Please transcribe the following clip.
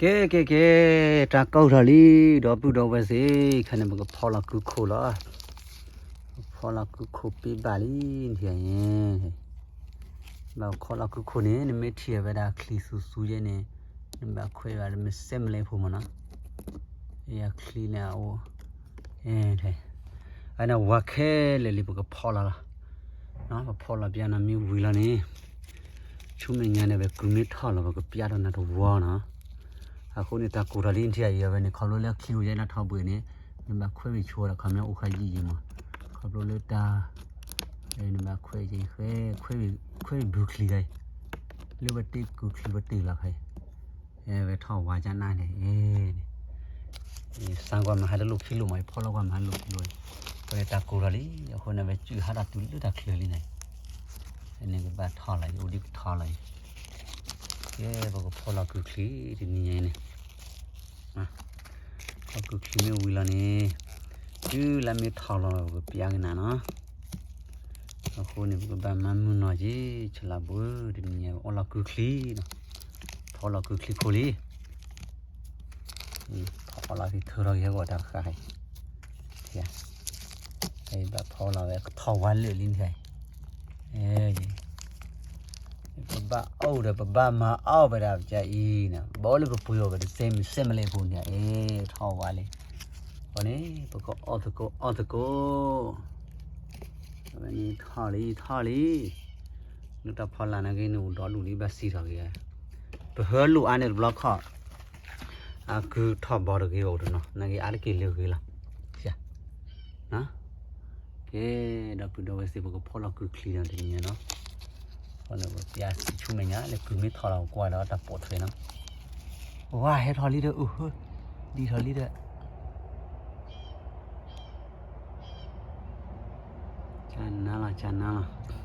ကဲ ကဲ ကဲ, တၢ်ကိၢ်ထီၣ်လံ ဒီပုၢ်ဒီဝဲၢ်သ့ၣ်, ခဲန့ၣ် ပကဖီလီၤကုခိၣ်လီၤ. ပဖီလီၤကုခိၣ်ပ့ၢ်ဘၣ်လံ, ဘၣ်ဖီလီၤကုခိၣ်န့ၣ် နမ့ၢ်ထံၣ်ဝဲဒၣ်ချံသူသူယဲန့ၣ်, နဘၣ်ခွဲးဘၣ် မ့ၢ်စဲမလဲဖိမးနီၤ, ယချံန့ၣ်အအိၣ်, အန့ၣ်ဝါခဲလၢာ်လံ ပကဖီလီၤလီၤ. ပဖီလီၤပျါနီၤ မ့ၢ်ဝံၤလီၤန့ၣ် ဆူမဲာ်ညါန့ၣ် ပကုၢ်မ့ၢ်ထီၣ်လီၤ ပကပျၢ်ထီၣ်နၤတဝီနီၤ. အဃိန့ၣ် တၢ်ကိၢ်ထီၣ်လံ နထံၣ်အံၤအဝဲန့ၣ် ခီဖျိလၢချံအိၣ်ယဲလၢထီဘိန့ၣ် နဘၣ်ခွဲးဝံၤဆိဒီး ခီမ့ၢ်အိၣ်ဃာ်ယံာ်ယံာ်မး, ခီဖျိလၢတၢ် နဘၣ်ခွဲးယံာ် ခွဲးဝံၤဘုချံခါအံၤ, လၢပတ့ကုၢ်ချံပတ့လီၤခါအံၤ, ဝဲထီၣ်ဝါကနၣ်န့ၣ် စၢ်ကွၢ်မဟါတလိၣ်ခံလိၣ်မး ယဖီလီၤကွၢ်မဟါတလိၣ်ခံလိၣ်, ပဝဲတၢ်ကိၢ်ထီၣ်လံ အဃိန့ၣ် ဝဲစုၣ်ဟးထီၣ်တုၤလၢတၢ်ချၢလံန့ၣ်, န့ၣ်ကဘၣ်ထီၣ်လီၤ ယအိၣ်ဒံးကထီၣ်လီၤအံၤ, ကဲ ပကဖီလီၤကုၢ်ချံတနံၤညါအံၤန့ၣ်, ဖီကုၢ်ချံမ့ၢ်ဝံၤလီၤန့ၣ် တုၤလၢမ့ၢ်ထီၣ်လီၤ ပကပျၢ်ကနၤနီၤ. အဃိန့ၣ် ပကဘၣ်မၤမုာ်နီၤက့ၤ ဆလးဘှံး တနံၤညါ ပအီၣ်လီၤကုၢ်ချံနီၤ, ဖီလီၤကုၢ်ချံခိၣ်လံ ဖီလီၤက့ၤထၢထီၣ်က့ၤဟဲဂီၤတၢ်ဃၣ်, ဘၣ်ဖီလီၤဝဲကထီၣ်ဝါလၢာ်လံန့ၣ်, ပဘၣ်အိၣ်ဒီးပဘၣ်မၤအီၣ်ဝဲဒၣ်ပကအံၤန့ၣ် ဘၣ်အိၣ်လၢပပှ့ၤအီၤဝဲတစဲးမံၤစဲးမလဲဖိန့ၣ် အဲ ထီၣ်ဝါလံ, အဃိန့ၣ် ပကအီၣ်သကိးအီသကိး အဝဲန့ၣ်ထီၣ်လံထီၣ်လံ, လၢတၢ်ဖီလာ်နာ်က့န့ၣ် အိၣ်ဒီဒူၣ်လံဘၣ်စံးထီၣ်က့ၤ, ပဟၢလိၣ်အါန့ၣ်တဘျီခီၣ်, အကုၢ်ထီၣ်ဘီတဂ့ၤအိၣ်တနီၤ နာ်က့အါတက့ၢ်လၢဂ့ၤလီၤ, ကဲ, ဒီပုၢ်ဒီဝဲၢ်သ့ၣ် ပကဖီလီၤကုၢ်ချံနီၤတနံၤညါနီၤ, ပျၢ်ဆူမဲာ်ညါလၢကုၢ်မ့ၢ်ထီၣ်လီၤ ပကွၢ်ဒီးတၢ်ပိာ်ထွဲနီၤ, ဝါဟဲထီၣ်လံဒီး အုဟၢ, ဒံထီၣ်လံဒီး, ကနၤလီၤ ကနၤလီၤ